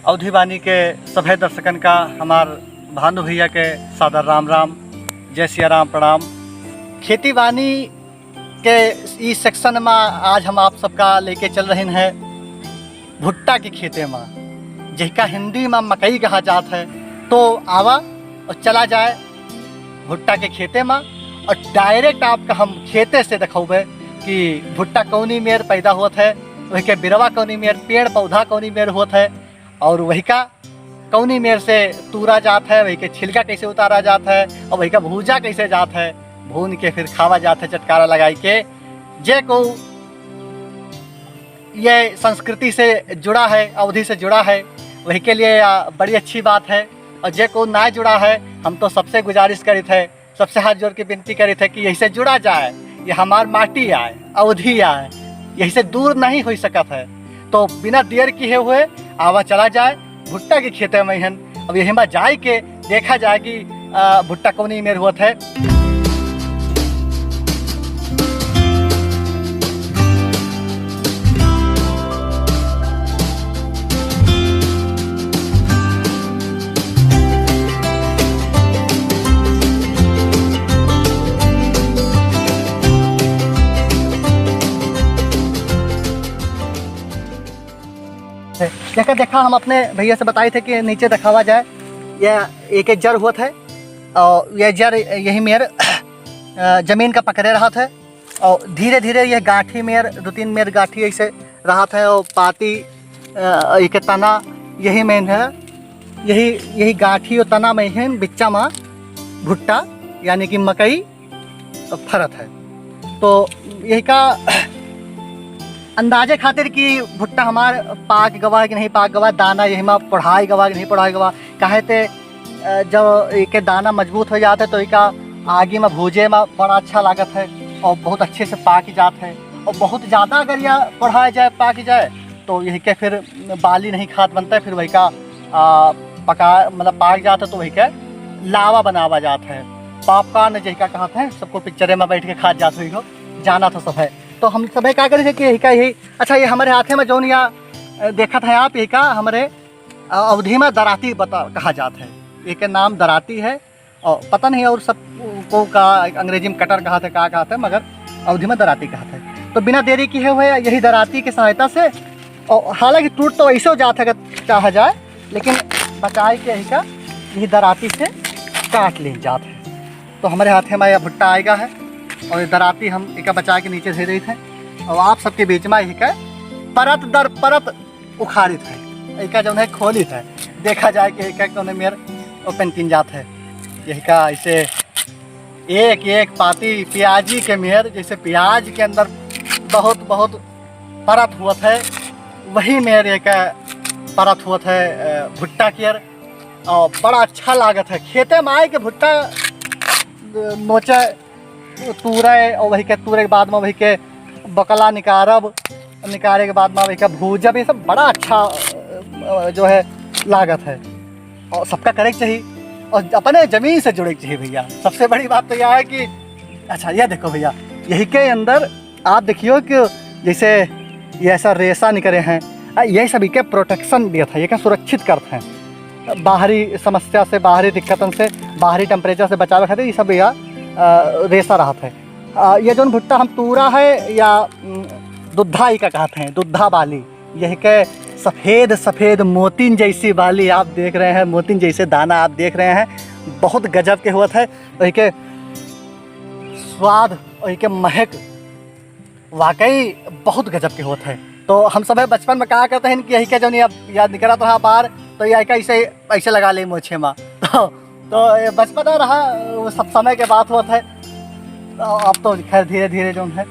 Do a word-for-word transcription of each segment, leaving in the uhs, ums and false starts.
अवधी वाणी के सभे दर्शकन का हमार भानु भैया के सादर राम राम, जय सिया राम, प्रणाम। खेती बानी के ई section मा आज हम आप सबका लेके चल रहे हैं भुट्टा के खेते मा, जेका हिंदी मा मकई कहा जात है। तो आवा और चला जाए भुट्टा के खेते मा और direct आपका हम खेते से दिखावे कि भुट्टा कौनी मेर पैदा होत है, वही के बिरवा कौनी मेर, पेड़ पौधा कौनी मेर होत है और वही का कौनी मेर से तूरा जात है, वही के छिलका कैसे उतारा जात है और वही का भूजा कैसे जात है, भून के फिर खावा जात है चटकारा लगाई के। जे को ये संस्कृति से जुड़ा है, अवधी से जुड़ा है, वही के लिए, आ, बड़ी अच्छी बात है। और जे को ना जुड़ा है, हम तो सबसे गुजारिश करित है, सबसे हाथ जोड़ के विनती करित है कि यही से जुड़ा जाए, ये हमार माटी आए, अवधी आए, यही से दूर नहीं हो सकत है। तो बिना देर किए हुए आवा चला जाए भुट्टा के खेते मा हन। अब यही मा जाए के देखा जाए कि, आ, भुट्टा कौनी मेर होत है। देखा, देखा, हम अपने भैया से बताए थे कि नीचे दिखावा जाए, ये एक, एक जड़ होत है और ये जड़ यही मेर, अ, जमीन का पकड़े रहत है और धीरे धीरे ये गांठी मेर, दो तीन मेर गांठी ऐसे रहत है और पाती, अ, एक तना यही मेन है, यही, यही गांठी और तना में ही बिच्चा मा भुट्टा यानी कि मकई फरत है। तो यही का अंदाजे खातिर कि भुट्टा हमार पाक गवा है कि नहीं पाक गवा, दाना यही मा पढ़ाई गवा कि नहीं पढ़ाई गवा, काहे ते, अ, जब एके दाना मजबूत हो जात है तो एका आगी मा भूजे मा बड़ा अच्छा लागत है और बहुत अच्छे से पाक जात है। और बहुत ज़्यादा अगर यह पढ़ाया जाए, पाक जाए, तो यही के फिर बाली नहीं खात बनता है, फिर वही का, आ, पका, मतलब पाक जात है तो वही के लावा बनावा जात है। पॉपकॉर्न जैका कहत है, सबको पिक्चरे मा बैठ के खात जात हुई हो, जाना तो सब है। तो हम सब का करी थे कि यही का यही, अच्छा, ये हमारे हाथे मा जौन या, अ, देखत है आप, यही का हमारे, अ, अवधी मा दराती बता, कहा जात है, एके नाम दराती है। और पता नहीं और सब को का अंग्रेजी मा कटर कहत है, का कहत है, मगर अवधी मा दराती कहत है। तो बिना देरी किए हुए यही दराती के सहायता से, और हालांकि टूट तो ऐसे हो जात है अगर चाहा जाए, लेकिन बचाए के यही का, यही दराती से काट लीन जात है। तो हमारे हाथे मा या भुट्टा आएगा है और ये दराती हम एका बचा के नीचे धर देत है और आप सबके बीच मा यही का परत दर परत उखाड़ित है, एका जौन है खोलित है, देखा जाए कि एका कौने मेर ओपन किन जात है। यही का ऐसे एक एक पाती प्याजी के मेर, जैसे प्याज के अंदर बहुत बहुत परत होत है, वही मेर एक परत होत है, अ, भुट्टा के। और बड़ा अच्छा लागत है खेते मा आए के भुट्टा, अ, नोचे, तूरे और वही के तूरे के बाद मा वही के बकला निकारब, निकारे के बाद मा वही के भूजब, ये सब बड़ा अच्छा, अ, जो है लागत है। और सबका करे के चाहिए और अपने जमीन से जुड़े के चाहिए भैया। सबसे बड़ी बात तो यह है कि अच्छा, यह देखो भैया, यही के अंदर आप देखियो कि जैसे ये ऐसा रेशा निकरे हैं, आ, यही सब इके protection देत है, इके सुरक्षित करत हैं बाहरी समस्या से, बाहरी दिक्कतन से, बाहरी temperature से बचावे खातिर ये सब या, आ, रेशा रहत है। आ, ये जौन भुट्टा हम तूरा है या, उम, दुद्धा इका कहत हैं, दुद्धा बाली, यही के सफेद सफेद मोतिन जैसी बाली आप देख रहे हैं, मोतिन जैसे दाना आप देख रहे हैं, बहुत गजब के होत है। वही के स्वाद, वही के महक वाकई बहुत गजब के होत है। तो हम सब बचपन मा का करते हैं कि यही के जौन या, या निकरत रहा बार, तो यही का ऐसे, ऐसे लगा ले मोछे मा। तो, तो ये बचपना रहा, वो सब समय के बात होत है। तो अब तो खैर धीरे धीरे जौन है,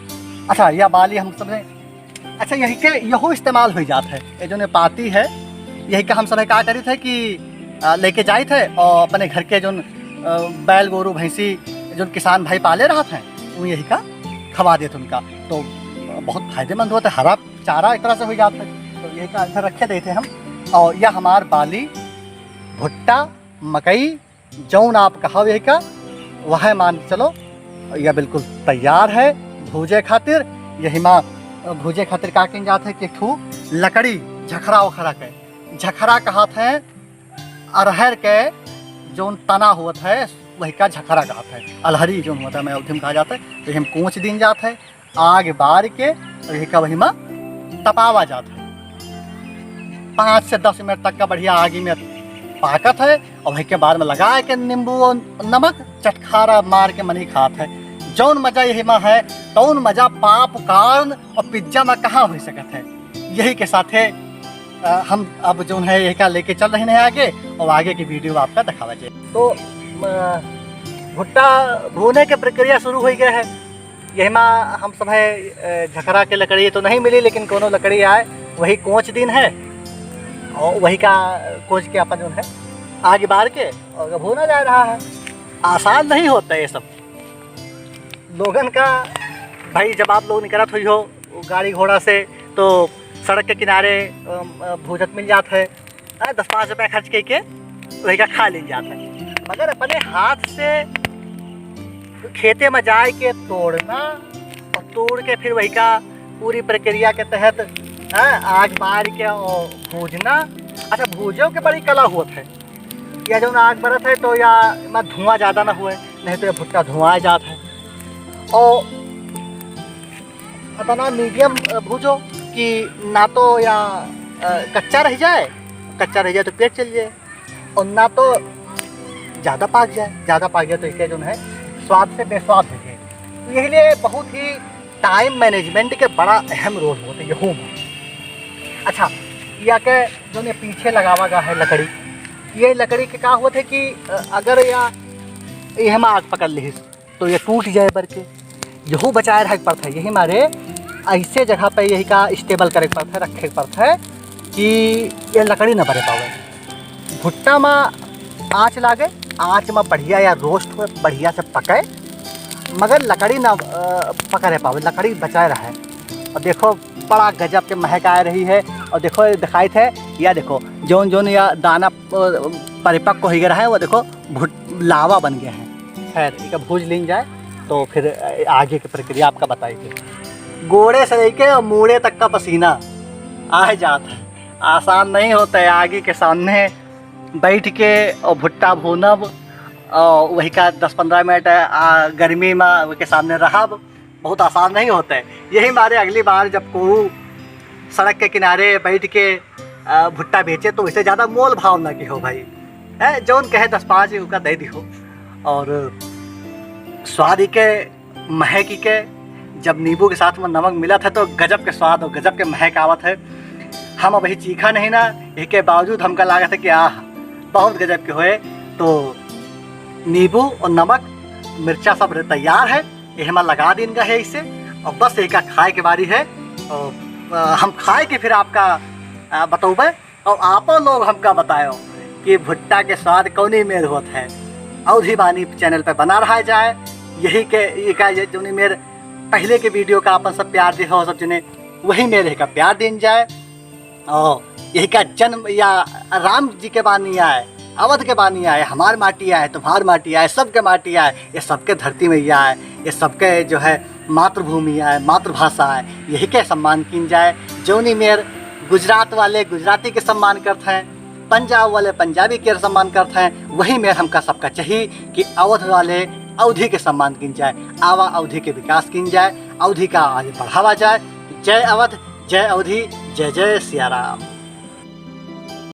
अच्छा, या बाली हम सब ने, अच्छा, यही के यहू इस्तेमाल हो जात है। ये जौन ये पाती है, यही का हम सब का करित है कि, आ, लेके जाइत है और अपने घर के जौन, आ, बैल, गोरू, भैंसी जौन किसान भाई पाले रहत हैं, वो यही का खवा देत उनका। तो बहुत फायदेमंद होत है, हरा चारा एक तरह से हो जात है। तो यही का इधर रखे देते हम। और यह हमार बाली, भुट्टा, मकई, जौन आप कहा यही का, वह मान के चलो, यह बिल्कुल तैयार है भूजे खातिर। यही मा भूजे खातिर का किन जात है कि एक ठू लकड़ी, झखरा उखरा के, झखरा कहत है, अरहर के जौन तना होत है, वही का झखरा कहत है। अलहरी जौन होत है, मैं अवधी में कहा जात है, तो हम कोच दीन जात है। आग बार के और यही का वही में तपावा जात है। पाँच से दस मिनट तक का बढ़िया आगी में पाकत है और वही के बाद में लगा के नींबू और नमक चटखारा मार के मनी खात है। जौन मजा यही में है, तौन मजा पाप कारण और पिज्जा में कहाँ हो सकत है। यही के साथे, अ, हम अब जौन है यही का लेके चल रहे हैं आगे और आगे की वीडियो आपका दिखावा जाए। तो, अ, भुट्टा भूने के प्रक्रिया शुरू हो गया है। यही में हम सब है, अ, झखरा के लकड़ी तो नहीं मिली, लेकिन कोनो लकड़ी आए, वही कोच दीन है और वही का कोच के अपन जौन है आग बार के और भूना जा रहा है। आसान नहीं होता ये सब लोगन का। भाई, जब आप लोग निकलत हुई हो गाड़ी घोड़ा से, तो सड़क के किनारे, अ, अ, भूजत मिल जात है, हाँ, दस पाँच रुपया खर्च के, के वही का खा लीन जात है। मगर अपने हाथ से खेते में जाए के तोड़ना और तोड़ के फिर वही का पूरी प्रक्रिया के तहत, हाँ, आग बार के और भूजना। अच्छा, भूजो के बड़ी कला होत है। या जौन आग बरत है तो या एमा धुआं ज्यादा ना हुए, नहीं तो ये भुट्टा धुआं जात है। और अतना मीडियम, अ, भूजो कि ना तो या, अ, कच्चा रह जाए, कच्चा रह जाए तो पेट चल जाए, और ना तो ज्यादा पाक जाए, ज्यादा पाक जाए तो इसके जौन है स्वाद से बेस्वाद हो जाए। तो यही लिए बहुत ही टाइम मैनेजमेंट के बड़ा अहम रोल होत है यहू में। अच्छा, या के जौन ये पीछे लगावा गा है लकड़ी, ये लकड़ी के का होत है कि, अ, अगर या ये हम आग पकड़ लिहिस तो ये टूट जाए बर के, यहू बचाए रहे के पड़त है। यही मारे ऐसे जगह पे यही का स्टेबल करे के पड़त है, रखे के पड़त है कि ये लकड़ी न बरे पावे। भुट्टा में आँच लागे, आँच में बढ़िया या रोस्ट हो, बढ़िया से पके, मगर लकड़ी ना, अ, पकड़े पावे, लकड़ी बचाए रहे। और देखो, बड़ा गजब के महक आ रही है। और देखो, ये दिखाई थे, या देखो, जौन जौन या दाना, अ, परिपक्व हो गया है, वो देखो, भुट-, लावा बन गया है। खैर, इका भूज लीन जाए, तो फिर, अ, आगे की प्रक्रिया आपका बताई थी। गोड़े से लेके और मूड़े तक का पसीना आ जात है। आसान नहीं होता है आगे के सामने बैठ के और भुट्टा भूनब और वही का दस पन्द्रह मिनट, आ, गर्मी में वही के सामने रहब, बहुत आसान नहीं होता है। यही मारे अगली बार जब को सड़क के किनारे बैठ के, आ, भुट्टा बेचे तो इससे ज्यादा मोल भाव ना की हो भाई, है जौन कहे दस पाँच उनका दे दी हो। और स्वाद ही के महक के, जब नींबू के साथ में नमक मिलत है तो गजब के स्वाद और गजब के महक आवत है। हम अबही चीखा नहीं ना, एके बावजूद हमका लागत है कि आह, बहुत गजब के होए। तो नींबू और नमक, मिर्चा सब रे-, तैयार है, ये हमार लगा दीन गा है इसे। और बस एका खाए के बारी है। और, अ, हम खाए के फिर आपका, अ, बतौबे। और आपो लोग हमका बतायो कि भुट्टा के स्वाद कौनी मेर होत है। अवधी बानी चैनल पे बना रहा जाए। यही के, ये का, ये जौनी मेर पहले के वीडियो का अपन सब प्यार दे हो सब जने, वही मेर का प्यार दीन जाए। और यही का जन्म या राम जी के बानी आए, अवध के बानी आए, हमार माटी आए, तुम्हार माटी आए, सबके माटी आए, ये सबके धरती मैया आए, ये सबके जो है मातृभूमि आए, मातृभाषा आए, यही के सम्मान कीन जाए। जौनी मेर गुजरात वाले गुजराती के सम्मान करत हैं, पंजाब वाले पंजाबी के सम्मान करत हैं, वही मेर हमका सबका चाहिए कि अवध वाले अवधी के सम्मान कीन जाए, आवा अवधी के विकास कीन जाए, अवधी का आगे बढ़ावा जाए। जय अवध, जय अवधी, जय जय सिया राम।